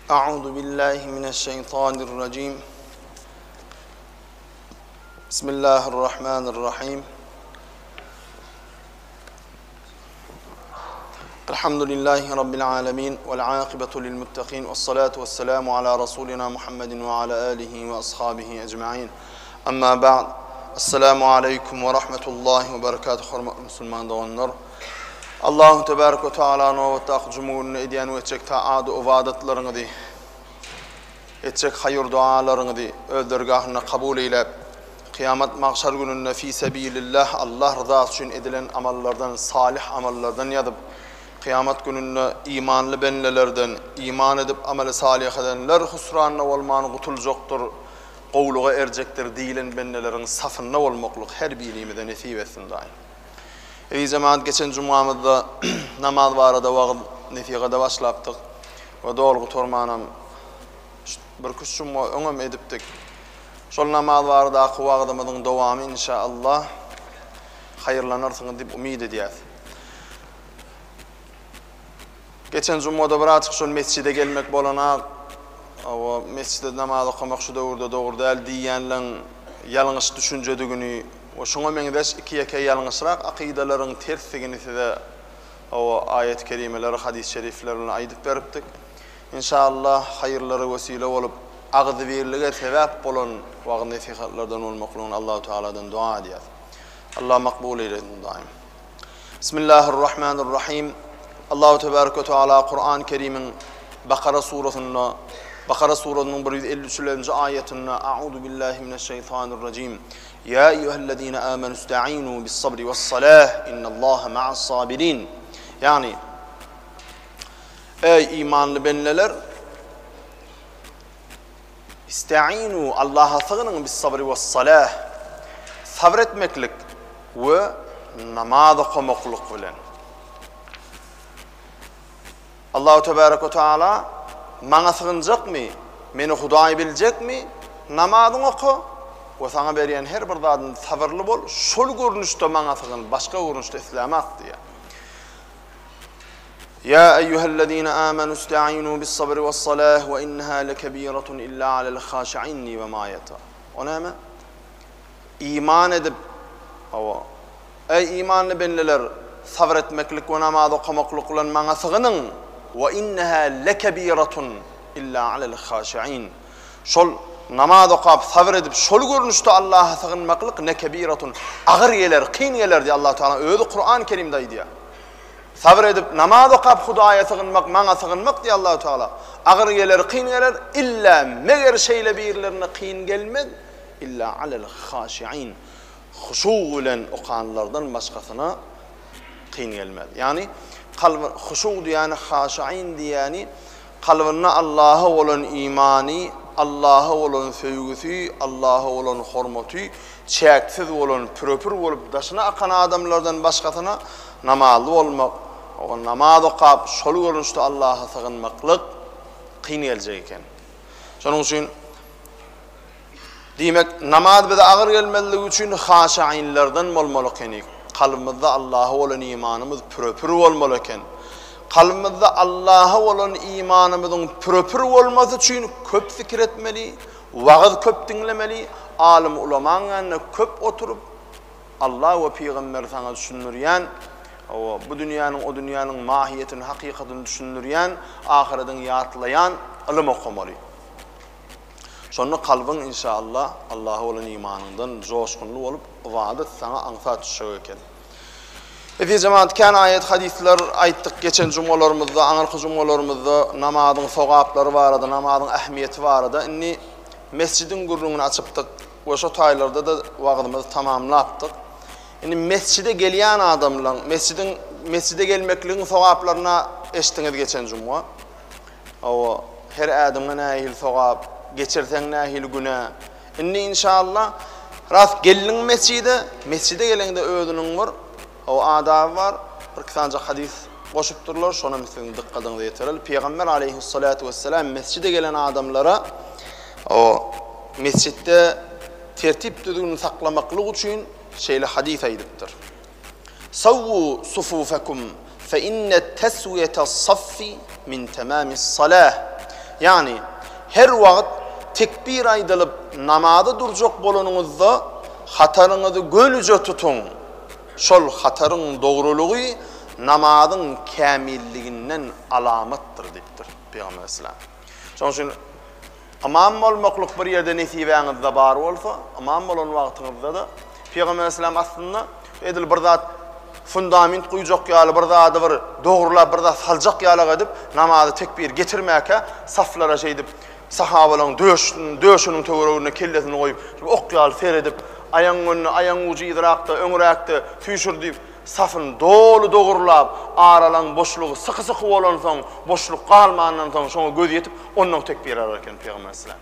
A'udhu billahi mineşşeytanirracim. Bismillahirrahmanirrahim. Elhamdülillahi Rabbil alemin. Vel akibetu lil muttaqin. Ve salatu ve selamu ala Resulina Muhammedin ve ala alihi ve ashabihi ecma'in. Amma ba'd. Esselamu aleýkum we rahmetullahi we berekatuh hormatly musulman doganlar. Allahu tebarek we taala nobatdaky juma gününde edýän we etjek taat ybadatlaryňyzy, etjek haýyr dualaryňyzy öz dergahynda kabul eýläp, kyýamat magşar gününde fi sebilillah Allah ryzasy üçin edilen amallardan salyh amallardan ýazyp, kyýamat gününde imanly bendelerden, iman edip ameli salyh edenler husranda bolman gutuljakdyr. gowulyga erjekdir diýilen bendeleriň safynda bolmaklyk her birimize nesip etsin daýym. Eziz jemagat geçen jumgamyzda namaz barada wagyz nesihada başlapdyk we doly gutarmanam birküç jumga öňem edipdik. Şol namaz baradaky wagyzymyzyň dowamy inşaallah haýyrlanarsyňyz diýip umyt edýäs. Geçen jumada birazjyk şol mesjide gelmek bolanak, hawa, mesjide namaz okamak şu döwürde dogry däl diýýänleň ýalňyş düşünjedigini we şuňa meňzeş iki-ýeke ýalňyşrak akydalaryň tersdigini size, hawa, aýat-kerimeler, hadys-şerifler bilen aýdyp beripdik. Inşallah, haýyrlara wesile bolup, agzybirlige sebäp bolan wagyz-nesihatlardan bolmaklygyny Allahu Tagaladan doga edýäs. Allah makbul eýlesin Hudaýym. Bismillahirrahmanirrahim. Allahu tebarek we taala Kur'an Kerimiň Bakara surasynda Bakara surasynyň 153-nji aýatynda A'udhu billahi mineşşeýtanirrajim. Ya eyyuhellezine amenu ista'inu bis-sabri was-salah innallaha ma'as-sabirin. Ýagny Ey imanly bendeler Istäinu, Allaha sygynyň bis-sabri was-salah, sabyr etmeklik we namaz okamaklyk bilen. Allahu tebarek we taala maňa sygynjakmy, meni Hudaý biljekmi, namazyňy oka we saňa berýän her bir zadynda sabyrly bol, şol görnüşde maňa sygyn, başga görnüşde islämak diýýär. Ýa eýýuhellezine amenu istäinu bis-sabri was-salah we inneha lekebiratun illa alel-haşi'in diýibem aýat bar. O näme? Iman edip, hawa, Eý imanly bendeler, sabyr etmeklik we namaz okamaklyk bilen maňa sygynyň, we inneha lekebiratun illa alel-haşi'in. Şol namaz okap, sabyr edip, şol görnüşde Allaha sygynmaklyk nekebiratun, agyr geler, kyn geler diýip Allah Taala özi Kur'an Kerimde aýdýar. Sabyr edip, namaz okap Hudaýa sygynmak, maňa sygynmak diýýär Allahu Teala. Agyr geler, kyn geler, illa meger şeýle birlerine kyn gelmez, illa alel haşiin. Huşug bilen okanlardan başgasyna kyn gelmez. Ýagny kalby huşug diýýäni, haşiin diýýäni kalbynda Allaha bolan imany, Allaha bolan söýgüsi, Allaha bolan hormaty çäksiz bolan, pürepür bolup daşyna akan adamlardan başgasyna namazly bolmak, namaz okap, şol görnüşde Allaha sygynmaklyk kyn geljek eken. Şonuň üçin Diýmek, namaz bize agyr gelmezligi üçin haşainlerden bolmaly ekenik. Kalbymyzda Allaha bolan imanymyz pürepür bolmaly eken. Kalbymyzda Allaha bolan imanymyzyň pürepür bolmasy üçin köp zikir etmeli, wagyz köp diňlemeli, alym-ulamaň ýanynda köp oturyp, Allah we pygamberi saňa düşündirýän, hawa, bu dünýäniň, o dünýäniň mahiýetini, hakykatyny düşündirýän, ahyrediňi ýatlaýan ylym okamaly. Şonda kalbyň inşallah Allaha bolan imanyňdan joşgunly bolup, ybadat saňa aňsat düşjek eken. Eziz jemagat, kän aýat hadyslar aýtdyk geçen jumalarymyzda, aňyrky jumalarymyzda namazyň sogaplary barada, namazyň ähmiýeti barada. Indi mesjidiň gürrüňini açypdyk we şo taýlarda-da wagyzymyzy tamamlapdyk. Indi mesjide gelýän adamlaryň, mesjidiň mesjide gelmekligiň sogaplaryny eşitdiňiz geçen juma. Hawa, her ädimňe nähili sogap, geçirseň nähili günä. Indi inşallah. Rast geldiň mesjide, mesjide geleňde özüniň bir hawa adaby bar. Bir iki sanyjak hadys goşupdyrlar, şonam siziň dykgadyňyza ýetireli. Pygamber aleýhissalatu wessalam mesjide gelen adamlara o mesjitde tertip-düzgüni saklamaklyk üçin şeýle hadys aýdypdyr. Sawwu sufufekum fe inne teswiýetes-saffi min temamis-salah. Ýagny, her wagt tekbir aýdylyp namaza durjak bolanyňyzda hataryňyzy gönüje tutuň. Şol hataryň dogrulygy namazyň kämilliginden alamatdyr diýipdir Pygamber aleyhisselam. Şonuň üçin Ymam bolmaklyk bir ýerde nesibäňizde bar bolsa, ymam bolan wagtyňyzda-da, Pygamber aleyhisselam aslynda edil bir zat fundament guýjak ýaly, bir zady bir dogrulap, bir zat saljak ýalak edip, namazy tekbir getirmäkä saflara şeýdip, sahabalaryň döş, döşüniň töwereginde kellesini goýup, ok ýaly seredip, aýaň önüne, aýaň ujy yzrakda, öňräkde süýşür diýip, Safyny doly dogurlap, aralaň boşlugy syky-syky bolansoň, boşluk galmandan soň şoňa gözi ýetip, ondan tekbir alar eken Pygamber aleyhisselam.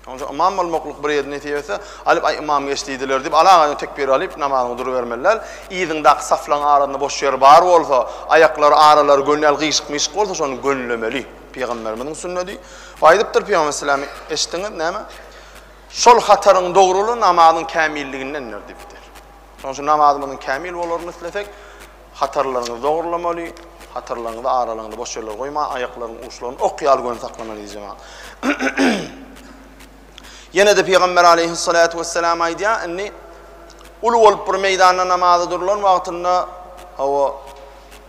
Şonuň üçin ymam bolmaklyk bir ýerde nesip etse, alyp aý ymam geç diýdiler diýip, alagaýdan tekbir alyp, namazyňy durubermeli däl. Yzyňdaky saflaň arasynda boş ýer bar bolsa, aýaklary aralary göni ýaly gyşyk-myşyk bolsa, şony gönülemeli. Pygamberimiziň sünnedi. Aýdypdyr Pygamber aleyhisselam, eşitdiňiz näme? Şol hataryň dogrulygy namazyň kämilligindendir diýipdir. Şonuň üçin namazymyzyň kämil bolaryny islesek, hatarlaryňyzy dogrulamaly, hatarlaryňyzy aralaryňyzda boş ýerler goýman, aýaklaryň uçlaryny ok ýaly göni saklamaly diýdi jemagat. Ýene-de Pygamber aleýhissalatu wesselam aýdýar, indi uly bolup bir meýdanda namaza durulan wagtynda, hawa,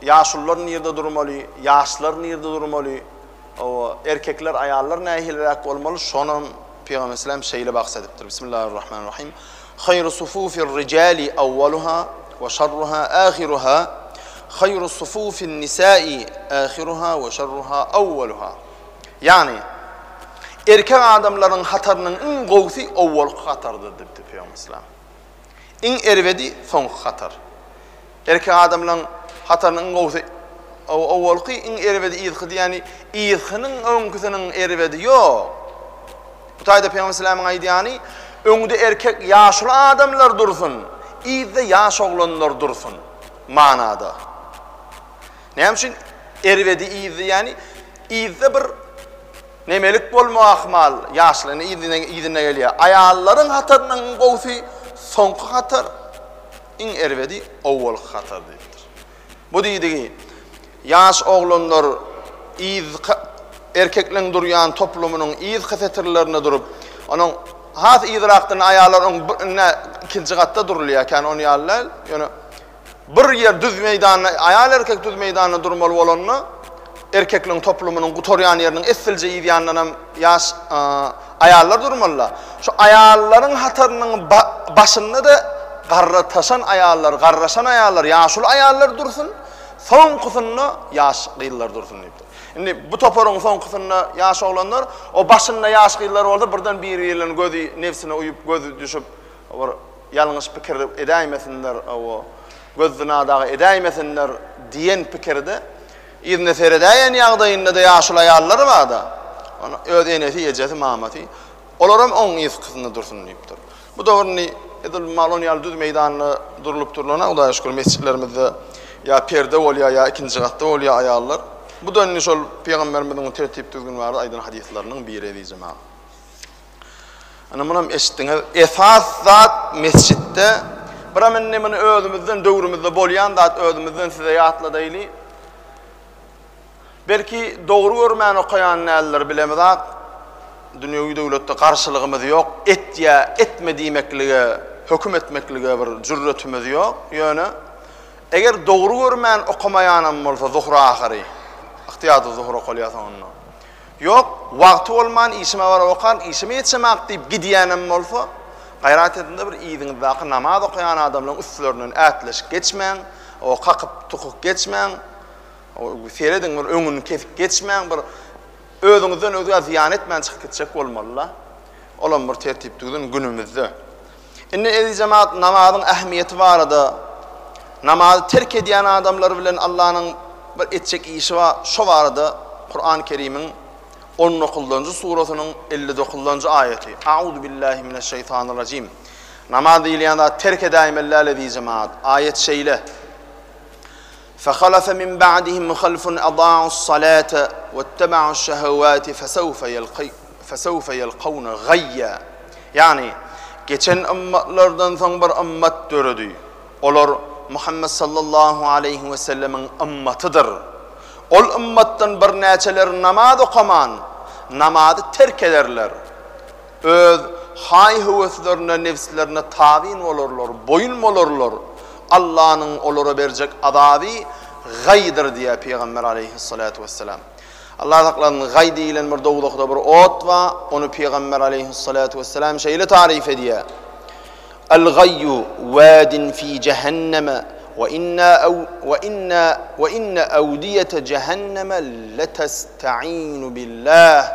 ýaşulular nirde durmaly, ýaşlar nirde durmaly, Hawa, erkekler, aýallar nähiliräk bolmaly, şonam Pygamber aleyhisselam şeýle bahs edipdir. Bismillahirrahmanirrahim. Haýru sufufir rijali awwaluha we şarruha ahiruha. Haýru sufufin nisai ahiruha we şarruha awwaluha. Ýagny, erkek adamlaryň hatarynyň iň gowusy owwalky hatardyr diýipdir Pygamber aleyhisselam. Iň erbedi soňky hatar. Erkek adamlaň hatarynyň iň gowusy owalky, iň erbedi yzky diýýäni, yzkynyň öňküsiniň erbedi ýok. Bu taýda Pygamber aleyhisselamyň aýdýany, öňde erkek ýaşuly adamlar dursun, yzda ýaş oglanlar dursun manada. Näme üçin erbedi yzda ýany yzda bir nemelik bolma ahmal ýaşly indi yzyna gelýär. Aýallaryň hatarynyň iň gowusy soňky hatar, iň erbedi owalky hatar diýipdir. Bu diýdigi ýaş oglanlar yzky erkekleň durýan toplumynyň yzky setirlerinde durup, onuň has yzrakdan aýallar oň ikinji gatda durulýar, kän ony ýaly däl, ýöne Bir ýer düz meýdanda, aýal-erkek düz meýdanda durmaly bolanda, erkekligiň toplumynyň gutarýan ýeriniň essilje yz ýanyndanam ýaş aýallar durmaly-da. Şu aýallaryň hatarynyň başynda-da garrataşan aýallar, garraşan aýallar, ýaşuly aýallar dursun, soňkusynda ýaş gyzlar dursun diýipdir. Indi bu toparyň soňkusynda ýaş oglanlar, o başynda ýaş gyzlar bolsa birden bir-birleriniň gözi nebsine uýup, gözi düşüp, Bir ýalňyş pikir edäýmesinler, hawa, göz zyna dagy edäýmesinler diýen pikirde yzyna seredäýen ýagdaýynda-da ýaşuly aýallar bar-da, ony öz enesi, ejesi, mamasy, olaram oň yzkysynda dursun diýipdir. Bu döwür indi edil mal on ýaly düz meýdanda durlup durlana, Hudaýa şükür, mesjitlerimizde ýa perde bolýar, ýa ikinji gatda bolýar aýallar. Bu-da indi şol pygamberimiziň tertip-düzgün barada aýdan hadyslarynyň biri eziz jemagat. Ine munam eşitdiňiz. Esas zat mesjitde. Biram indi muny özümizden döwrümizde bolýan zat özümizden size ýatladaýly. Belki dogry görmän okaýan däldir bilemizak. Dünýewi döwletde garşylygymyz ýok. Et ýa etme diýmeklige, höküm etmeklige bir jürretimiz ýok. Ýöne eger dogry görmän okamaýanam bolsa zuhur ahyry, ygtyýarda zuhur okalýar soňunda. Ýok, wagty bolman işime baryp okan, işime ýetişemak diýip gidýänem bolsa, gaýrat ediň-de bir yzyňyzdaky namaz okaýan adamlaryň üstlerinden ätleşip geçmäň, o kakyp-tukup geçmäň, serediň bir öňüni kesip geçmäň, bir özüňizden özgä zyýan etmän çykyp gitjek bolmaly-da. Olam bir tertip-düzgün günümizde. Indi eziz jemagat namazyň ähmiýeti barada, namazy terk edýän adamlar bilen Allanyň bir etjek işi bar, şo barada Kurany Kerimiň. On dokuzynjy surasynyň 59-njy aýaty. A'uzu billahi mineşşeýtanirrajim. Namaz diýilýän zat terk edäýmeli däl eziz jemagat. Aýat şeýle. Fehalefe min ba'dihim halfun adaa'us-salate wettaba'uş-şehewati fesewfe ýelqi fesewfe ýelkawne gaýýa. Ýagny, geçen ymmatlardan soň bir ymmat döredi. Olar Muhammet sallallahu aleýhi we sellemiň ymmatydyr. Ol ymmatdan birnäçeleri namaz okaman, namazy terk ederler. Öz haý-höweslerine, nebslerine tabyn bolarlar, boýun bolarlar. Allanyň olara berjek azaby gaýdyr diýýär Pygamber aleýhissalatu wessalam. Allah saklasyn, gaý diýlen bir dowzahda bir ot bar, ony Pygamber aleýhissalatu wessalam şeýle taryf edýär. El-gaýyu wadin fi jehenneme we inna we inna we inna awdiýete jehenneme letesta'inu billah.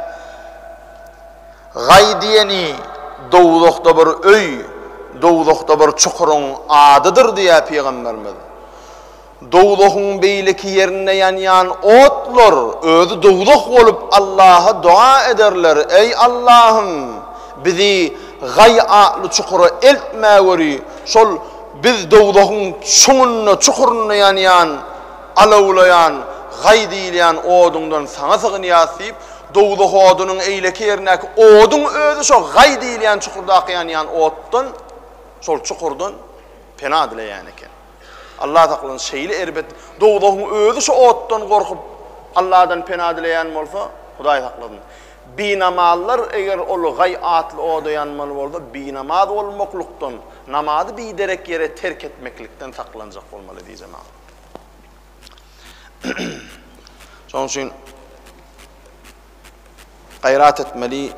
Gaý diýeni dowzahda bir öý, dowzahda bir çukuryň adydyr diýýär pygamberimiz. Dowzahyň beýleki ýerinde ýanýan otlar özi dowzah bolup Allaha doga ederler, Eý Allahym! Bizi Gaý atly çukura eltmäweri, şol biz dowzahyň çuňunda, çukurynda ýanýan, alawlaýan Gaý diýilýän oduňdan saňa sygynýas diýip, Dowzah odunyň eýleki ýerindäki oduň özi şo Gaý diýilýän çukurdaky ýanýan otdan, şol çukurdan pena dileýän eken. Allah saklasyn, şeýle erbet dowzahyň özi şo otdan gorkup, Allahdan pena dileýän bolsa, Hudaý saklasyn. Binamazlar eger ol Gaý atly oda ýanmaly bolsa, binamaz bolmaklykdan, namazy biderek ýere terk etmeklikden saklanjak bolmaly diýjemä. Şonuň üçin gaýrat etmeli,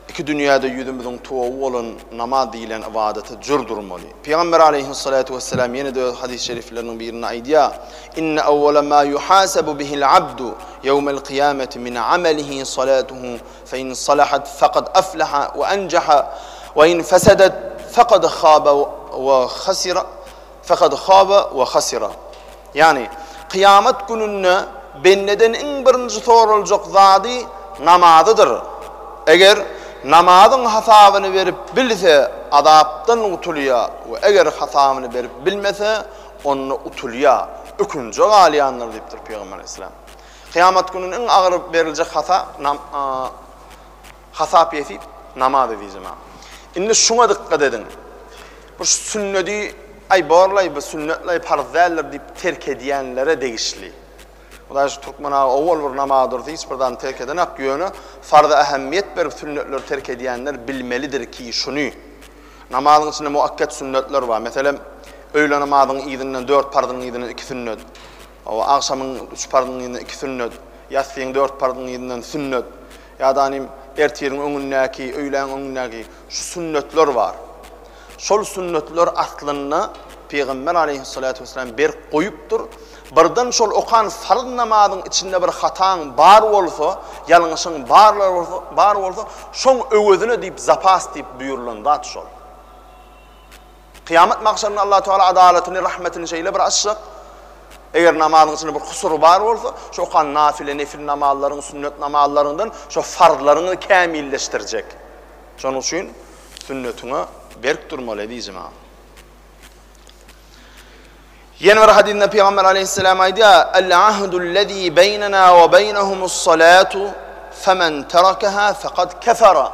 iki dünýäde ýüzümiziň tuwagy bolan namaz diýlen ybadata jür durmaly. Pygamber aleýhissalatu wesselam ýene-de öz hadys şerifleriniň birinde aýdýar, Inne awwala ma yuhasabu bihil abdu ýewmel kyýameti min amelihi salatuhu fe in salahat fekad aflaha we enjaha we in fesedet fekad haba we hasira Fekad haba we hasira. Ýagny, kyýamat gününde bendeden iň birinji soraljak zady namazydyr. Eger namazyň hasabyny berip bilse, azapdan gutulýar we eger hasabyny berip bilmese, onda utulýar, ökünje galýandyr diýipdir Pygamber aleyhisselam. Kyýamat gününde iň agyr beriljek hasap Hasap ýesip, namaz edijema. Indi şuňa dykgat ediň. Bu sünnedi, aý borlaý, bu sünnetlaý parz däldir diýip terk edýänlere degişli. Hudaý şu türkmen aga owal bir namaz dursa hiç bir zady terk edenak, ýöne farza ähemmiýet berip sünnetleri terk edýänler bilmelidir ki şuny. Namazyň içinde muakket sünnetler bar. Meselem, öýle namazyň yzyndan dört parzynyň yzyndan iki sünnet. Hawa, agşamyň üç parzynyň yzyndan iki sünnet, ýassyň dört parzynyň yzyndan sünnet. Ýa-da ertiriň öňündäki, öýläň öňündäki şu sünnetler bar. Şol sünnetler aslynda Pygamber aleýhissalatu wessalam berk goýupdyr. Birden şol okan farz namazyň içinde bir hataň bar bolsa, ýalňyşyň bar bolsa, bar bolsa, şoň öwezine diýip zapas diýip buýrulan zat şol. Kyýamat magşarynda Allah Teala adalatyny, rahmetini şeýle bir açjak, eger namazyň içinde bir kusury bar bolsa, şu okan nafile, nefil namazlaryň, sünnet namazlaryňdan şo farzlaryňy kämilleşdirjek. Şonuň üçin sünnetiňe berk durmaly ezizim. Ýene bir hadysda Pygamber aleýhissalam aýdýar, El-ahdu'l-lezî beýnenâ we beýnehumus-salâtu femen terakehâ fekad kefera.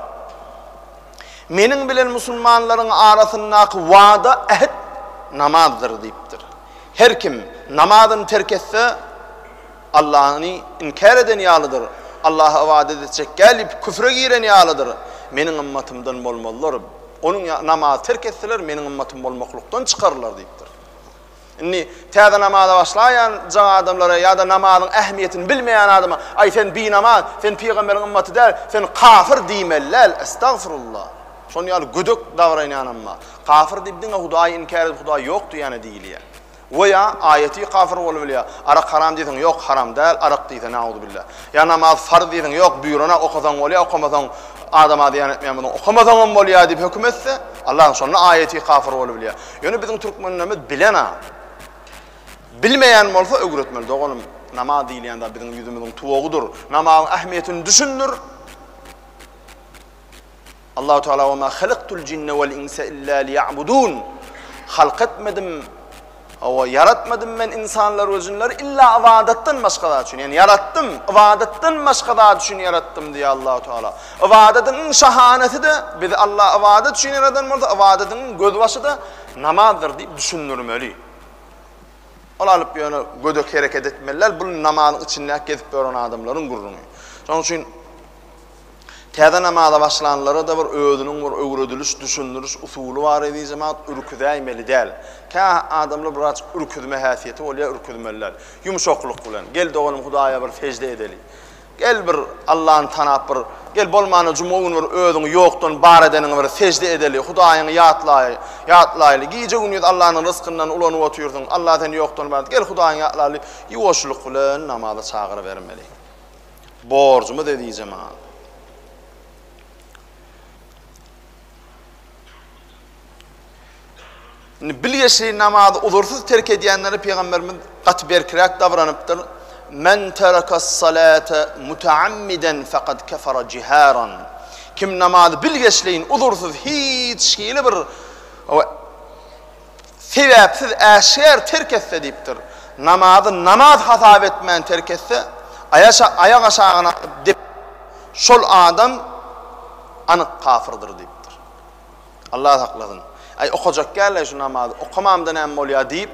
Meniň bilen musulmanlaryň arasyndaky wada, ähit namazdyr diýipdir. Her kim namazyny terk etse, Allahny inkär eden ýalydyr, Allaha ybadat etjek däl diýip küfre giren ýalydyr. Meniň ymmatymdan bolmazlar. Onuň namazy terk etseler, meniň ymmatym bolmaklykdan çykarlar diýipdir. Indi täze namaza başlaýan jaň adamlara ýa-da namazyň ähmiýetini bilmeýän adama, Aý, sen binamaz, sen pygamberiň ymmaty däl, sen kafir diýmeli däl, estagfirullah. Şonuň ýaly gödek dabranýanam bar. Kafir diýip diňe Hudaýy inkär edip Hudaý ýok diýýäne diýilýär. We ýa aýaty kafir bolup bilýär. Arak haram diýseň, ýok, haram däl, arak diýse, nauzubilla. Ýa namaz farz diýseň, ýok, buýranak okasaň bolýar, okamasaň adama zyýan etmeýän bolsaň, okamasaňam bolýar diýip höküm etse, Allah şonda aýaty kafir bolup bilýär. Ýöne biziň türkmenlerimiz bilen-a. Bilmeýän bolsa öwretmeli doganym. Namaz diýilýän zat biziň ýüzümiziň tuwagydyr. Namazyň ähmiýetini düşündir. Allahu Teala we ma halaktul jinne wal insa illa liya'budun. Halk etmedim, hawa ýaratmadym men ynsanlary we jynlary illa ybadatdan başga zat üçin. Ýani ýaratdym, ybadatdan başga zat üçin ýaratdym diýýär Allahu Teala. Ybadatyň iň şahanasy-da bizi Allah ybadat üçin ýaradan bolsa, ybadatyň iň gözbaşy-da namazdyr diýip düşündirmeli. Ol alyp ýöne gödek hereket etmeli däl, bu namazyň içindäki gezip ýören adamlaryň gürrüňi. Şonuň üçin Täze namaza başlanlara-da bir özüniň bir öwrediliş, düşündiriş usuly bar eziz jemagat, ürküzäýmeli däl. Kä adamlar birazjyk ürküzme häsiýeti bolýar, ürküzmeli däl. Ýumşaklyk bilen, Gel doganym Hudaýa bir sežde edeli. Gel bir Allany tanap bir, gel bolmanda juma güni bir özüňi ýokdan bar edeniňe bir sežde edeli, Hudaýyňy ýatlaý, ýatlaýly. Gije-gündiz Allanyň rysgyndan ulanyp otyrsyň, Alla seni ýokdan bar etdi, gel Hudaýyňy ýatlaly diýip, ýuwaşlyk bilen namaza çagyrybermeli. Borjumyz eziz jemagat. Indi bilgeşli namazy uzursyz terk edýänlere pygamberimiz gaty berkiräk davranypdyr. Men teraka salate mutaammiden faqad kafara jiharan. Kim namazy bilgeşleýin uzursyz hiç hili bir Sebäpsiz äşgär terk etse diýipdir. Namazy namaz hasap etmän terk etse, aýak aşagyna alyp dep şol adam anyk kafyrdyr diýipdir. Allah saklasyn. Aý okajak däl-aý şu namazy, okamamda näme bolýar diýip,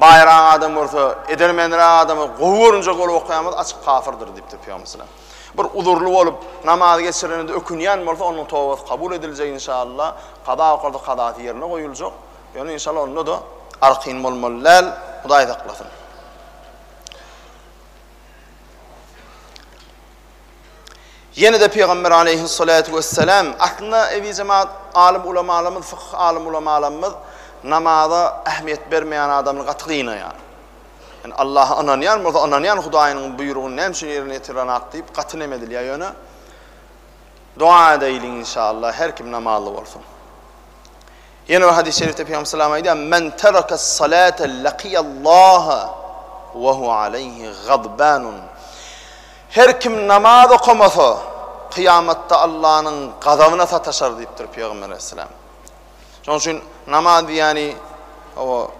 baýrak adam görse, edermenräk adamy gowy görünjek bolup okaýan bolsa açyk kafyrdyr diýipdir Pygamber sallam. Bir uzurly bolup namaz geçireninde ökünýän bolsa onuň tobasy kabul ediljek inşallah. Kaza okalsa kazasy ýerine goýuljak. Ýöne inşallah onda-da arkaýyn bolmaly däl. Hudaý saklasyn. Ýene-de Pygamber aleýhissalatu wesselam aslynda eziz jemaat alym ulamalarymyz, fykyh alym ulamalarymyz namaza ähmiýet bermeýän adamlary gaty gynaýar. Ýani Allaha ynanýan bolsa ynanýan Hudaýynyň buýrugyny näme üçin ýerine ýetirenak diýip gaty neme edilýär ýöne doga edeýliň inşallah her kim namazly bolsun. Ýene bir hadys şerifde Pygamber sallam aýdýar men teraka salate laqiyallaha we hu aleyhi gadbanun. Her kim namaz okamasa kyýamatda Allanyň gazabyna sataşar diýipdir Pygamber aleyhissalam. Şonuň üçin namaz diýýäni o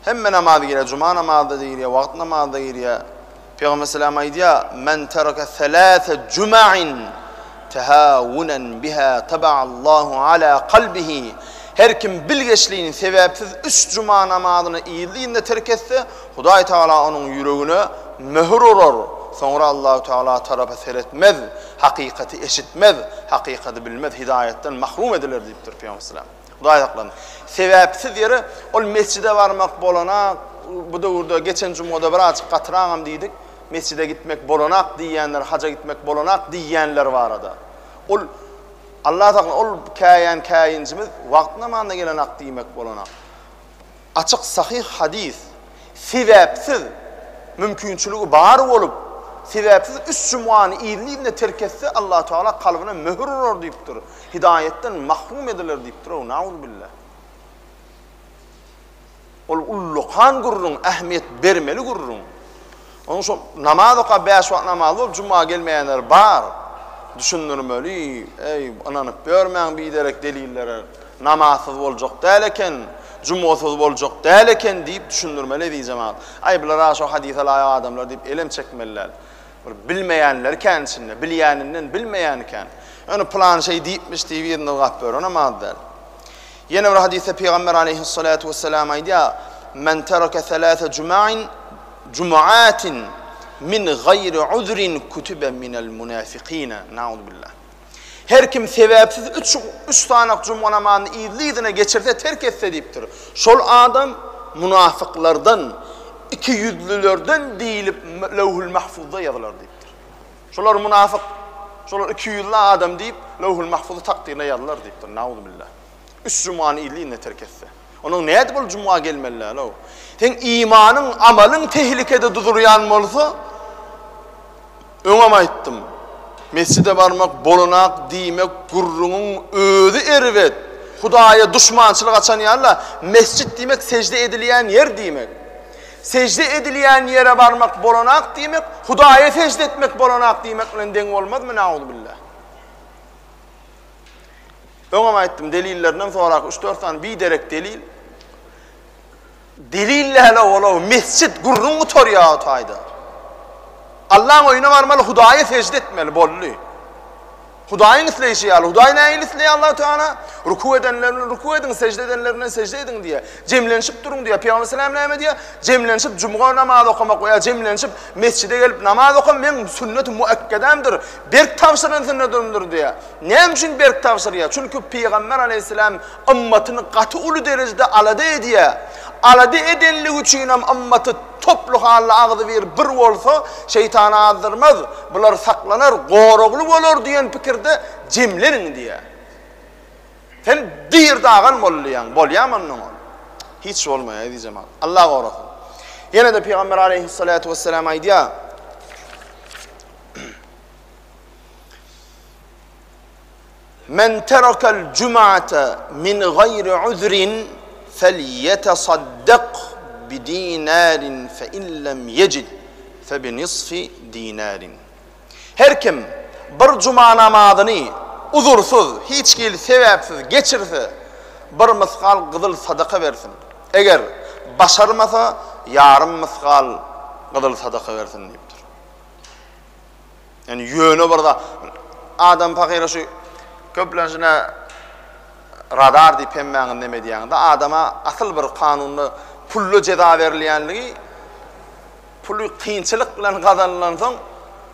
Hemme namaz girýär, juma namazy-da girýär, wagt namazy-da girýär. Pygamber salam aýdýar, Men tereke selase juma'in tehawunan biha taba'allahu ala kalbihi. Her kim bilgeşleýin sebäpsiz üç juma namazyny yzly-yzyna terk etse, Hudaý Tagala onuň ýüregine möhür urar, soňra Allahu Tagala tarapa seretmez, hakykaty eşitmez, hakykaty bilmez, hidaýatdan mahrum ediler diýipdir Pygamber salam. Hudaý saklasyn. Sebäpsiz ýere ol mesjide barmak bolanak, bu döwürde geçen jumgada birazjyk gatyragam diýdik, mesjide gitmek bolanak diýýänler, haja gitmek bolanak diýýänler barada. Ol Allah saklasyn, ol käýän käýinjimiz wagt namazynda gelenak diýmek bolanak. Açyk sahyh hadys, sebäpsiz, mümkinçiligi bar bolup, sebäpsiz üç jumgany yzly-yzyna terk etse, Allah Tagala kalbyna möhür urar diýipdir. Hidaýatdan mahrum ediler diýipdir-ow, nauzubilla. Ol ullakan gürrüň, ähmiýet bermeli gürrüň. Onuň şol namaz okap bäş wagt namazly bolup juma gelmeýänler bar. Düşündirmeli, eý, ynanyp ýörmäň biderek delillere. Namazsyz boljak däl eken, jumasyz boljak däl eken diýip düşündirmeli eziz jemagat. Aý bular-a şo hadysa laýyk adamlar diýip elem çekmeli däl. Bir bilmeýänleri kän içinde, bilýäninden bilmeýäni kän. Ýöne pylan şeý diýipmiş diýip yzyny ylgap ýörenem az däl. Ýene bir hadysda Pygamber aleýhissalatu wessalam aýdýar, Men tereke selase juma'in jumu'atin min gaýri uzrin kutibe minel munafikine. Nauzbillah. Her kim sebäpsiz üç üç sanak juma namazyny yzly-yzyna geçirse, terk etse diýipdir. Şol adam munafyklardan, ikiýüzlülerden diýlip Lewhül Mahfuzda ýazylar diýipdir. Şolar munafyk, şolar ikiýüzli adam diýip Lewhül Mahfuzda takdyryna ýazylar diýipdir. Nauzbillah. Üç jumany yzly-yzyna terk etse. Onuň nädip ol juma gelmeli däl-ow? Seň imanyň, amalyň tehlikede duzurýan bolsa, öňem aýtdym, mesjide barmak bolanak diýmek gürrüňiň özi erbet. Hudaýa duşmançylyk açan ýaly-la, mesjit diýmek sežde edilýän ýer diýmek. Sežde edilýän ýere barmak bolanak diýmek, Hudaýa sežde etmek bolanak diýmek bilen deň bolmazmy, nauzubilla. Öňem aýtdym, delillerinden sorak, üç-dört sany biderek delil. Delil däl ol, mesjit gürrüň gutarýar o taýda. Allaň öýüne barmaly, Hudaýa sežde etmeli, boldy. Hudaýyň isleýşi ýaly, Hudaý nähili isleýär Allahu Teala? Ruku edenler bilen ruku ediň, sežde edenler bilen sežde ediň diýýär. Jemlenişip duruň diýýär. Pygamber sallam näme diýýär? Jemlenişip jumga namaz okamak we ýa jemlenişip mesjide gelip namaz okam meň sünneti muakkedamdyr, berk tabşyran sünnetimdir diýýär. Näme üçin berk tabşyrýar? Çünki Pygamber aleýhissalam ymmatyny gaty uly derejede alada edýär. Alada edenligi üçinem ymmaty toply halda agzybir bir bolsa, şeýtan azdyrmaz, bular saklanar, goragly bolar diýen pikirde jemleniň diýýär. Sen dir dagan bol diýýäň, bolýarmy ondan ol? Hiç bolmaýar, eziz jemagat. Allah gorasyn. Ýene-de Pygamber aleýhissalatu wessalam aýdýar. Men terekel jum'ate min gaýri uzrin felýetesaddak bidinarin fe in lem ýejid fe bi nisfi dinarin. Her kim bir juma namazyny uzursyz, hiç hili sebäpsiz geçirse, bir mysgal gyzyl sadaka bersin. Eger başarmasa, ýarym mysgal gyzyl sadaka bersin diýipdir. Ýani ýöne bir zat adam pahyra şu köplenç ine radar diýip hemmäňiz neme edýäňiz-de adama asyl bir kanunda pully jeza berilýänligi puly kynçylyk bilen gazanylansoň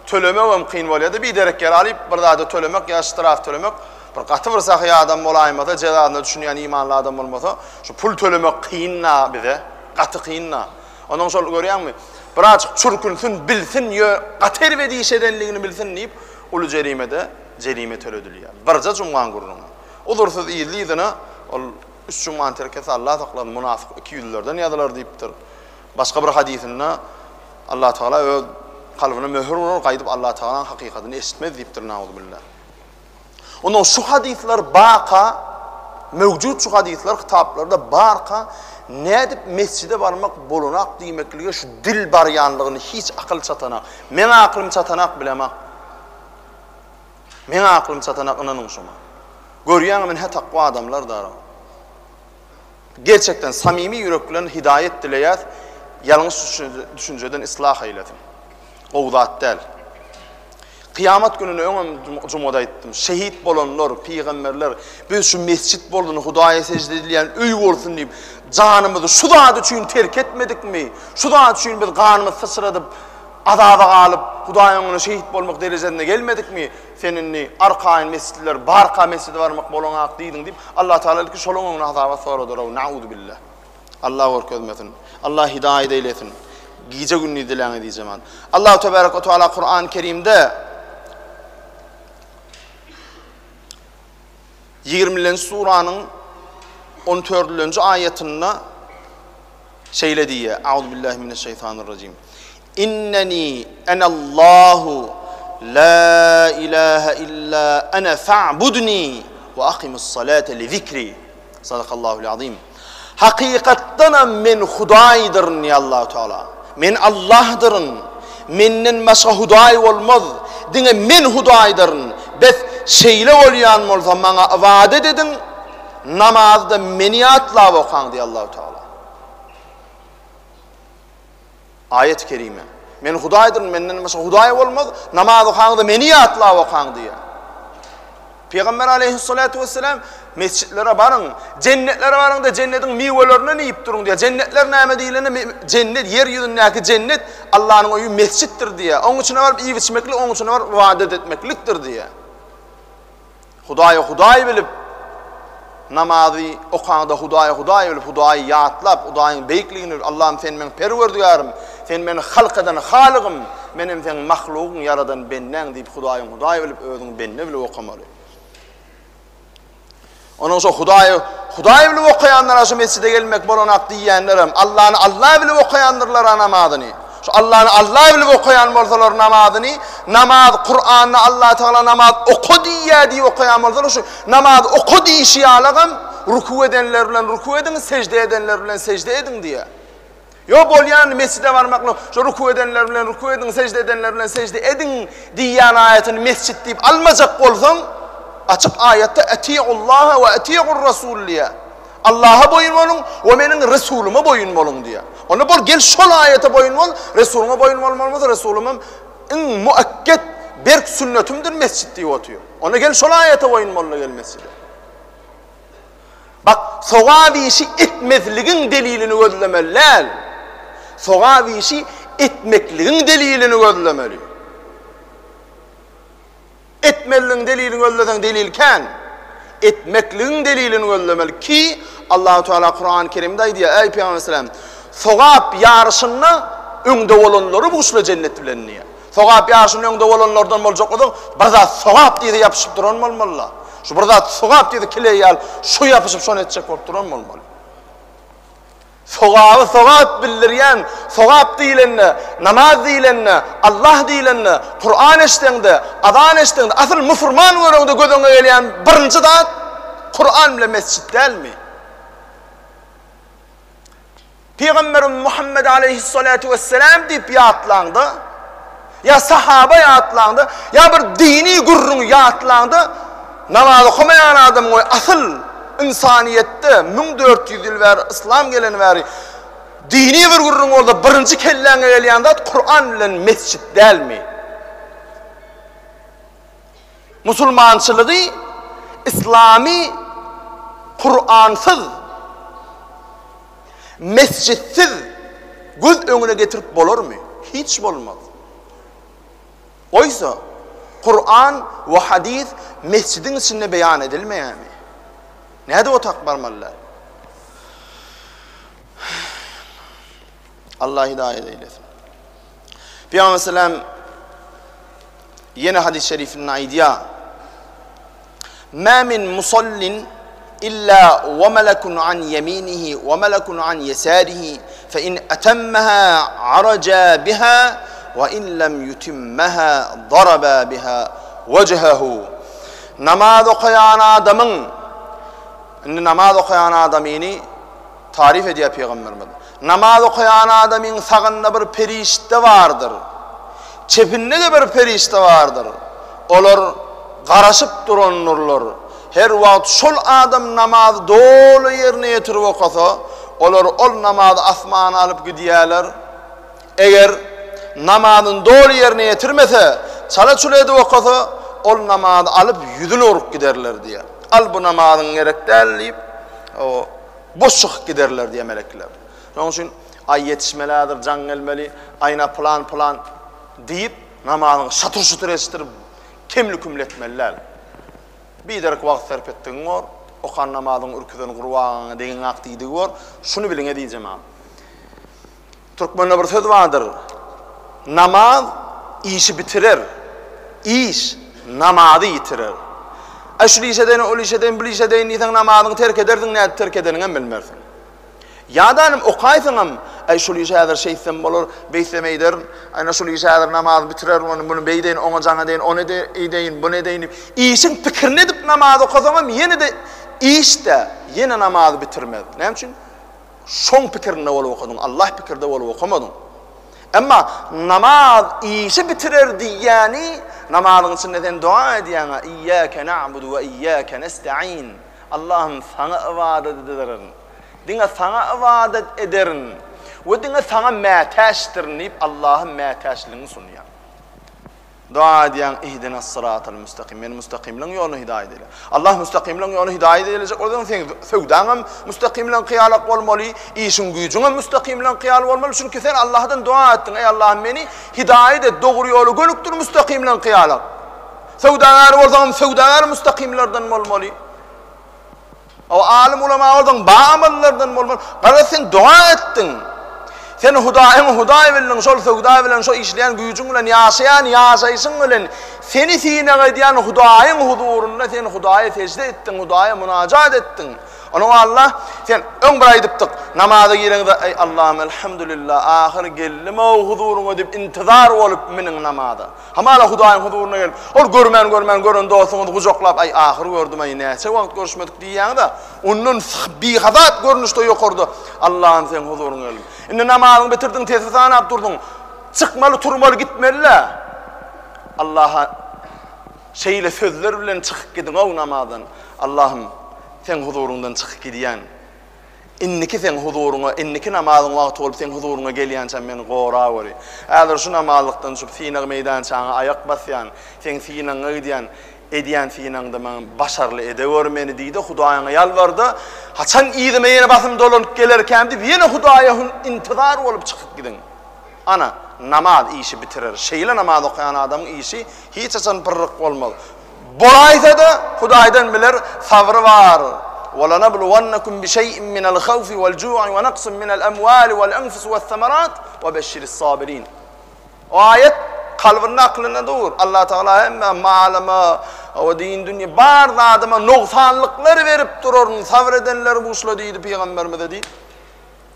tölemegem kyn bolýar-da biderek ýere alyp bir zada tölemek ýa ştraf tölemek bir gaty bir sahy adam bolaýmasa jezasyna düşünýän imanly adam bolmasa şu pul tölemek kyn-da bize gaty kyn-da. Onnoň şol görýäňmi, birazjyk çürkünsin, bilsin, ýö, gaty erbet iş edenligini bilsin diýip, uly jerimede jerime töledilýär. Birje jumgaň gürrüňi. Uzursyz yzly-yzyna ol üç jumgany terk etse, Allah saklasyn, munafyk ikiýüzlülerden ýazylar diýipdir. Başga bir hadysynda Allatagala öz kalbyna möhür urar, gaýdyp Allatagalaň hakykatyny eşitmez diýipdir, nauzubilla. Ondan şu hadyslar baka, mewjut şu hadyslar kitaplarda barka, nädip mesjide barmak bolanak diýmeklige şu dil barýanlygyny hiç akyl çatanak. Meň aklym çatanak bilemak. Meň aklym çatanak ynanyň şoňa. Görýäňmi men hä takwa adamlar dara. Gerçekden samimi ýürek bilen hidaýat dileýäs, ýalňyş düşünjeden islah eýlesin. Gowy zat däl. Kyýamat gününe öňem jumada aýtdym. Şehit bolanlar, pygamberler biz şu mesjit bolsun, Hudaýa sežde edilýän öý bolsun diýip, janymyzy şu zat üçin terk etmedikmi? Şu zat üçin biz ganymyzy syçradyp, azaba galyp, Hudaýyň öňünde şehit bolmak derejesine gelmedikmi? Sen indi arkaýyn mesjitler barka mesjide barmak bolaňak diýdiň diýip, Allah Tagala ilki şolaň öňünde hasabat soradyr-ow, nauzubilla. Allah görkezmesin. Allah hidaýat eýlesin. Gije gündiz diläň eziz jemaat. Allahu tebarek we taala Kur'an Kerimde 20-nji suranyň 14-nji aýatynda şeýle diýýär. Auzubillahi mineşşeýtanirrajim. Inneni enallahu la ilahe illa ene fa'budni we akimis salate li zikri. Sadakallahul azim. Hakykatdanam men Hudaýdyryn diýýär Allahu Teala. Men Allahdyryn. Menden başga Hudaý bolmaz. Diňe men Hudaýdyryn. Bes şeýle bolýan bolsa maňa ybadat ediň, namazda meni ýatlap okaň diýýär Allahu Teala. Aýat-y kerime. Men Hudaýdyryn, menden başga Hudaý bolmaz, namaz okaňda meni ýatlap okaň diýýär. Pygamber aleýhissalatu wesselam mesjitlere baryň, jennetlere baryň-da jennetiň miwelerinden iýip duruň diýýär. Jennetler näme diýlende, jennet ýer ýüzündäki jennet Allanyň öýi mesjitdir diýýär. Oň içine baryp iýip-içmeklik, oň içine baryp ybadat etmeklikdir diýýär. Hudaýy Hudaý bilip, namazy okaňda Hudaýy Hudaý bilip, Hudaýy ýatlap, Hudaýyň beýikligini bilip, Allahym Sen meň Perwerdigärim, Sen meni halk eden Halygym, menem Seň mahlugyň, ýaradan bendäň diýip Hudaýyň Hudaý bilip, özüňi bende bilip okamaly. Onuň şo Hudaýy Hudaý bilip okaýanlara şu mesjide gelmek bolanak diýýänlerem, Allany Alla bilip okaýandyrlar-a namazyny. Şu Allany Alla bilip okaýan bolsalar namazyny, namaz Kuranda Allatagala namaz oka diýýär diýip okaýan bolsalar şu namaz oka diýişi ýalagam ruku edenler bilen ruku ediň, sežde edenler bilen sežde ediň diýýär. Ýok bolýan mesjide barmaklyk, şo ruku edenler bilen ruku ediň, sežde edenler bilen sežde ediň diýýän aýatyny mesjit diýip almajak bolsaň, açyk aýatda etiullaha we etiur rasul diýýär. Allaha boýun boluň we meniň Resulyma boýun boluň diýýär. Onda bol gel şol aýata boýun bol, Resulyňa boýun bolmaly bolsa Resulymam iň muakket berk sünnetimdir mesjit diýip otyr. Onda gel şol aýata boýun bol-da gel mesjide. Bak, sogap işi etmezligiň delilini gözlemeli däl. Sogap işi etmekligiň delilini gözlemeli. Etmezligiň delilini gözleseň delil kän. Etmekligiň delilini gözlemeli ki, Allahu Teala Kurany Kerimde aýdýar, Eý Pygamber aleyhisselam, sogap ýaryşynda öňde bolanlary buşla jennet bilen diýýär. Sogap ýaşyny öňde bolanlardan boljak bolsaň, bir zat sogap diýse ýapyşyp duran bolmaly-la. Şu bir zat sogap diýse kileý ýaly şu ýapyşyp şony etjek bolup duran bolmaly. Sogaby sogap bildirýän, sogap diýlende, namaz diýlende, Allah diýlende, Kuran eşdeňde, azan eşdeňde, asyl musurman göreňde göz öňüňe gelýän birinji zat Kuran bilen mesjit dälmi? Pygamberimiz Muhammed aleýhissalatu wesselam diýip ýatlaňda, ýa sahaba ýatlaňda, ýa bir dini gürrüňi ýatlaňda, namaz okamaýan adam we asyl ynsanyýetde 1400 ýyl bäri yslam geleni bäri dini bir gürrüň bolsa birinji kelläňe gelýän zat Kuran bilen mesjit dälmi? Musulmançylygy, yslamy Kuransyz, mesjitsiz göz öňüne getirip bolarmy? Hiç bolmaz. Oýsa, Kuran we hadys mesjidiň içinde beýan edilmeýärmi? Nädip otak barmaly däl? Allah hidaýet eýlesin. Pygamber sallam ýene hadys şerifinde aýdýar. Ma min musallin illa wa malakun an yeminihi wa malakun an yesarihi fa in atammaha araja biha wa in lam yutimmaha daraba biha wajhahu. Namaz okaýan adamyň indi namaz okaýan adamyny Taryp edýär pygamberimiz. Namaz okaýan adamyň sagynda bir perişde bardyr. Çepinde-de bir perişde bardyr. Olar garaşyp durandyrlar. Her wagt şol adam namazy doly ýerine ýetirip okasa, olar ol namazy asmana alyp gidýärler. Eger namazyny doly ýerine ýetirmese, çala-çula edip okasa, ol namazy alyp ýüzüne urup giderler diýýär. Al bu namazyň gerek däl diýip, boş çykyp giderler diýýär melekler. Şonuň üçin aý ýetişmeli häzir jaň gelmeli, aýna pylan pylan diýip namazyňy şatyr-şutur eşitdirip kemli-kümli etmeli däl. Biderek wagt sarp etdigiň bor, okan namazyňy ürküzen gurbagaňa degeňak diýdigi bor. Şuny biliň eziz jemagat. Türkmende bir söz bardyr, Namaz işi bitirer, iş namazy ýitirer. Aý şul iş edeýin, ol iş edeýin, bul iş edeýin diýseň namazyňy terk edersiň, nädip terk edeniňem bilmersiň. Ýa-da inim okaýsyňam, aý şul işi häzir şeýtsem bolar, beýtsem eýderin, aýna şul işi häzir namazy bitirerin, ony muny beýdeýin, oňa jaň edeýin, ony edeýin, buny edeýin diýip, işiň pikirini edip namaz okasaňam ýene-de iş-de, ýene namazy bitirmez. Näme üçin? Şoň pikirinde bolup okadyň, Allah pikirde bolup okamadyň. Emma namaz işi bitirer diýýäni, namazyň içinde sen doga edýäň-ä, Iýýäke na'budu we iýýäke nesta'in. Allahym saňa ybadat ederin. Diňe saňa ybadat ederin we diňe saňa mätäçdirin diýip Allaha mätäçligiňi sunýaň. Doga edýäň, Ihdinas syratal müstakim, meni müstakimligiň ýoluna hidaýat eýle. Allah müstakimligiň ýoluna hidaýat eýlejek bolsaň, seň söwdaňam müstakimligiňki ýalak bolmaly, işiň güýjüňem müstakimligiňki ýaly bolmaly, çünki sen Allahdan doga etdiň, Eý Allahym meni hidaýat et, dogry ýola gönükdir müstakimligiňki ýalak. Söwdagär bolsaňam söwdagär müstakimlerden bolmaly. O alym ulama bolsaň ba amallardan bolmaly. Garaz sen doga etdiň. Sen Hudaýyň Hudaý bildiň, şol söwda bilen, şo işleýän güýjüň bilen, ýaşaýan ýaşaýşyň bilen seni synag edýän Hudaýyň huzurynda sen Hudaýa sežde etdiň, Hudaýa munajat etdiň. Onuň Allah, sen öň bir aýdypdyk, namaza gireňde, Eý Allahym, elhamdülillah, ahyr geldim-ow huzuryňa diýip intizar bolup miniň namaza. Hamala Hudaýyň huzuryna gelip, ol görmän-görmän gören dostuňyzy gujaklap, Aý, ahyr gördüm-aý, näçe wagt görüşmedik diýýäňiz-ä, ondan bihasap görnüşde ýokarda, Allahym, seň huzuryňa geldim. Indi namazyňy bitirdiň, tesbi sanap durduň. Çykmaly, turmaly, gitmeli-dä. Allaha şeýle sözler bilen çykyp gidiň-ow namazdan, Allahym, seň huzuryňdan çykyp gidýän. Indiki seň huzuryňa, indiki namazyň wagty bolup seň huzuryňa gelýänçäm meni goraweri. Häzir şu namazlykdan düşüp synag meýdançaňa aýak basýan, seň synagyňa gidýän, edýän synagyňda maňa başarly edeweri meni diý-de Hudaýyňa ýalbar-da, haçan yzyma ýene basym dolanyp gelerkäm diýip ýene Hudaýa intizar bolup çykyp gidiň. Ana, namaz işi bitirer. Şeýle namaz okaýan adamyň işi hiç haçan pyrryk bolmaz. Bolaýsa-da, Hudaýdan biler, sabry bar. Welenebluwennekum bişeýin minel hawfi wel ju'i we naksin minel emwali wel enfusi wes semerat we beşşiris sabirin. O aýat kalbynda aklynda dur. Allah Tagala hemme malyma, o din dünýe bar zadyma nogsanlyklar berip duraryn, sabyr edenleri buşla diýdi pygamberimize diýip.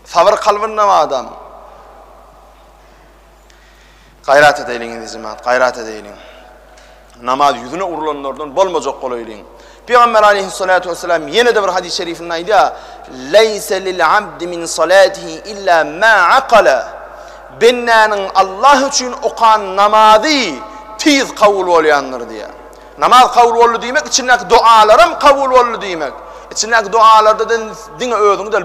Sabyr kalbynda bar adamyň. Gaýrat edeýliň eziz jemaat, gaýrat edeýliň. Namaz ýüzüne urlanlardan bolmajak bolaýlyň. Pygamber aleyhissalatu vesselam ýene-de bir hadys şerifinde aýdýar: "Leýse lil abdi min salatihi illa ma aqala." Bendäniň Allah üçin okan namazy tiz kabul bolýandyr diýýär. Namaz kabul boldy diýmek, içindäki doalaram kabul boldy diýmek. Içindäki doalarda diňe özüňi däl,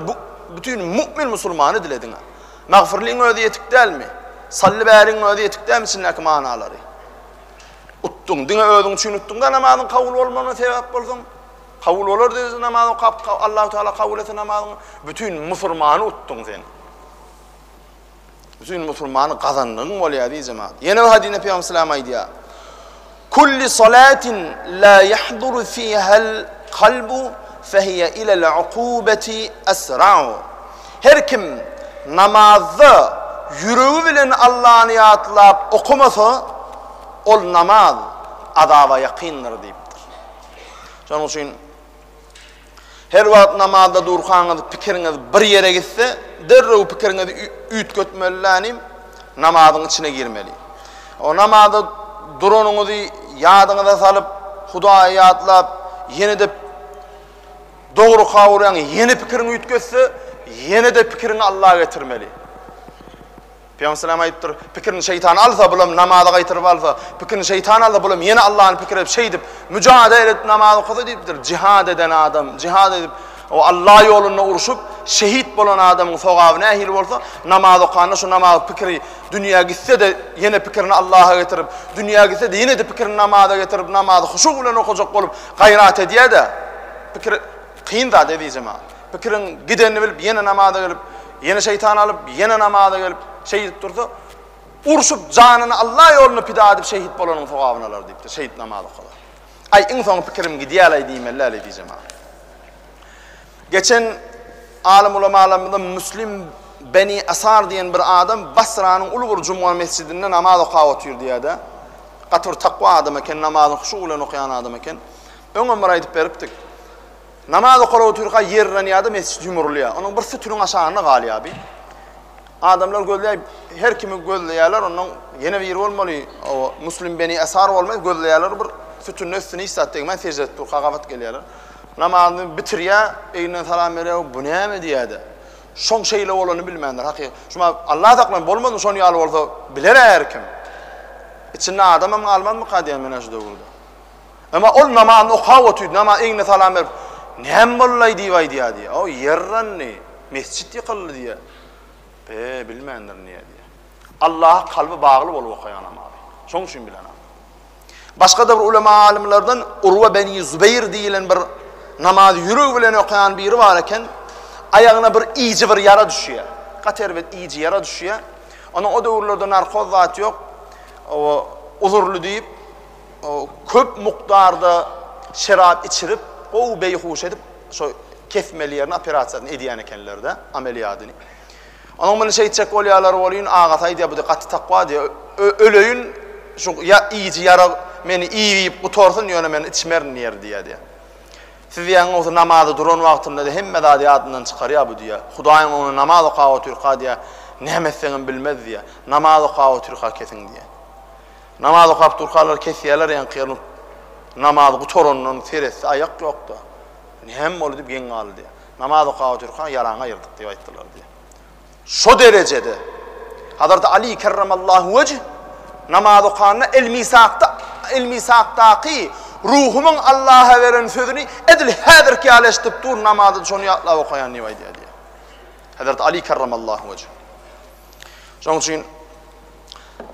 bütin mu'min musulmany dilediň. Magfyrlyň özi ýetik dälmi? Salli bäriň özi ýetik dälmi içindäki manalary? Utduň, diňe özüň üçin utduň-da namazyň kabul bolmagyna sebäp bolsaň. Kabul bolar derejede namaz okap, Allahu Teala kabul etse namazyňy, bütin musurmany utduň sen. Bütin musulmany gazandygyň bolýar diý jemaat. Ýene bir hadysda Pygamber sallam aýdýar. Kulli salatin la yahduru fihal kalbu fehiye ilel ukubeti esra'u. Her kim namazda ýüregi bilen Allany ýatlap okamasa, ol namaz azaba ýakyndyr diýipdir. Şonuň üçin her wagt namazda durkaňyz pikiriňiz bir ýere gitse, derrew pikiriňizi üýtgetmeli dänim, namazyň içine girmeli. O namazda duranyňyzy ýadyňyza salyp, Hudaýy ýatlap, ýene-de Dogry kawurýaň ýene pikiriňi üýtgetse, ýene-de pikiriňi Allaha getirmeli. Pygamber salam aýdypdyr, pikirini şeýtan alsa, bulam namaza gaýtaryp alsa, pikirini şeýtan alsa, bulam ýene Allahny pikir edip, şeýdip, müjadele edip namaz okasa diýipdir, jihad eden adam, jihad edip, o Allah ýolunda urşup, şehit bolan adamyň sogaby nähili bolsa, namaz okanda şu namaz pikiri dünýä gitse-de ýene pikirini Allaha getirip, dünýä gitse-de ýene-de pikirini namaza getirip, namazy huşu bilen okajak bolup gaýrat edýär-de, Pikir kyn zat eziz jemagat. Pikiriň gidenini bilip ýene namaza gelip, ýene şeýtan alyp, ýene namaza gelip, şeýdip dursa, urşup janyny Allah ýolunda pida edip şehit bolanyň sogabyny alar diýipdir, şeýdip namaz okala. Aý iň soňy pikirim gidýär-aý diýmeli däl eziz jemagat. Geçen alym ulamalarymyzdan Müslim Beni Asar diýen bir adam Basranyň uly bir jumga mesjidinde namaz okap otyr diýýär-de. Gaty bir takwa adam eken, namazyny huşu bilen okaýan adam eken. Öňem bir aýdyp beripdik. Namaz okalyp otyrka ýerlenýär-de mesjit ýumrulýar. Onuň bir sütüniň aşagynda galýar bi. Adamlar gözleýär, her kimi gözleýärler, ondan ýene biri bolmaly, o Muslim Beni Esar bolmaly, gözleýärler bir sütünde üstüne hiç zat degmän sežde edip durka gabat gelýärler. Namazyny bitirýär, eginden salam berýär, bu näme diýýär-de. Şoň şeýle bolanyny bilmändir, hakyky. Şuma Allah saklasyn, bolmazmy şon ýaly bolsa, biler-ä her kim. Içinde adamam galmazmyka diýýän men-ä şu döwürde. Emma ol namazyny okap otyrdy, namaz egnine salam berip, Näme boldy-laý diýip aýdýar diýýär. O, ýerrandy, mesjit ýykyldy diýýär. Be, bilmändirin diýýär diýýär. Allaha kalby bagly bolup okaýar namazy. Şoň üçin bilenok. Başga-da bir ulema alymlardan Urwa beni Zubeýr diýilen bir namazy ýüregi bilen okaýan biri bar eken. Aýagyna bir iýiji bir ýara düşýär. Gaty erbet iýiji ýara düşýär. Onuň o döwürlerde narkoz zat ýok. O uzurly diýip, köp mukdarda şerap içirip, gowy beýhuş edip, şo kesmeli ýerini operasiýasyny edýän ekenler-de, ameliýadyny. Onuň muny şeýtjek bolýarlar welin, agasy aýdýar, bu-da gaty takwa diýýär, öleýin, şu iýiji ýara meni iýip-iýip gutarsyn, ýöne men içmerin diýer diýýär diýýär. Siz ýaňy bolsa namaza duran wagtynda-da hemme zady ýadyndan çykarýar bu diýýär. Hudaýyň öňünde namaz okap otyrka diýýär, näme etseňem bilmez diýýär. Namaz okap otyrka kesiň diýýär. Namaz okap durkalar kesýärler ýaňky ýerini namaz gutarandan seretse aýak ýok-da. Näme boldy diýip geň galdy diýýär. Namaz okap otyrka ýaraňy aýyrdyk diýip aýtdylar diýýär. Şo derejede Hazreti Ali kerremallahu wejh namaz okanda El-Misakda El-Misakdaky ruhumyň Allaha beren sözüni edil häzirki ýaly eşidip dur namazda şony ýatlap okaýan diýip aýdýar diýýär. Hazreti Ali kerremallahu wejh. Şonuň üçin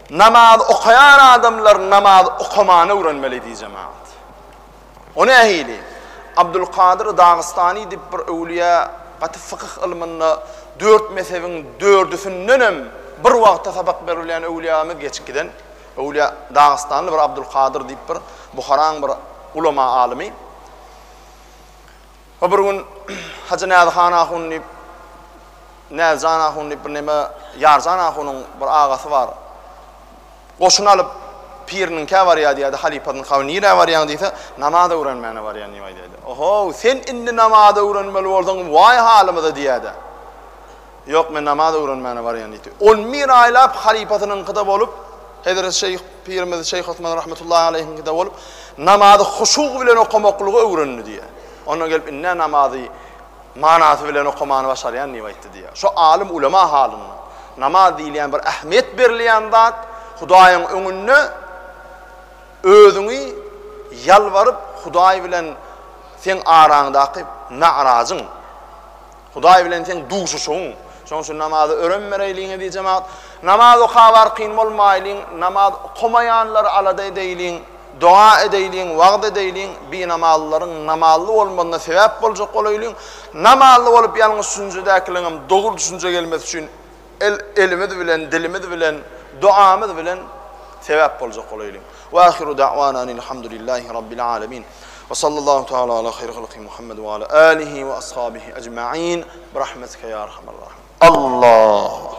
namaz okaýan adamlar namaz okamany öwrenmeli diý jemaat. O nähili? Abdulkadyr Dagystany diýip bir öwlüýä gaty fykyh ylmynda dört mezhebiň dördüsindenem bir wagtda sapak berilýän öwlüýämiz geçip giden öwlüýä Dagystanly bir Abdulkadyr diýip bir Buharaň bir ulama alymy. O bir gün Hajy Näzhan ahun diýip Näzjan ahun diýip bir neme Ýarjan ahunyň bir agasy bar. Goşun alyp, piriniňkä barýar diýýärdi, halypasynyňka nirä barýaň diýse, namaz öwrenmäne barýan diýip aýdýardy. Ohow, sen indi namaz öwrenmeli bolsaň, waý halymyza diýýärdi. Ýok, men namaz öwrenmäne barýan diýdi. On bir aýlap halypasynyňkyda bolup, hezreti şeýh pirimiz Şeýh Osman rahmetullahi aleýhiňkide bolup, namazy huşug bilen okamaklygy öwrendi diýýär. Ondan gelip indi namazy Manasy bilen okamany başarýan diýip aýtdy diýýär. Şo alym ulema halynda. Namaz diýilýän bir ähmiýet berilýän zat, Hudaýyň öňünde özüňi ýalbaryp Hudaý bilen seň araňdaky mi'rajyň. Hudaý bilen seň duşuşygyň. Şonuň üçin namaza örem bereýliň eziz jemagat. Namaz okap arkaýyn bolmaýlyň, namaz okamaýanlary alada edeýliň. Doga edeýliň, wagyz edeýliň, binamazlylaryň namazly bolmagyna sebäp boljak bolaýlyň. Namazly bolup ýalňyş düşünjedäkileriňem dogry düşünjä gelmesi üçin el elimiz bilen, dilimiz bilen, dogamyz bilen sebäp boljak bolaýlyň. Wa ahiru da'wana anilhamdulillahi rabbil alamin. Wa sallallahu taala ala haýri halky Muhammed wa ala alihi wa ashabihi ejmain. Bi rahmetike ya arhamar rahimin. Allahu.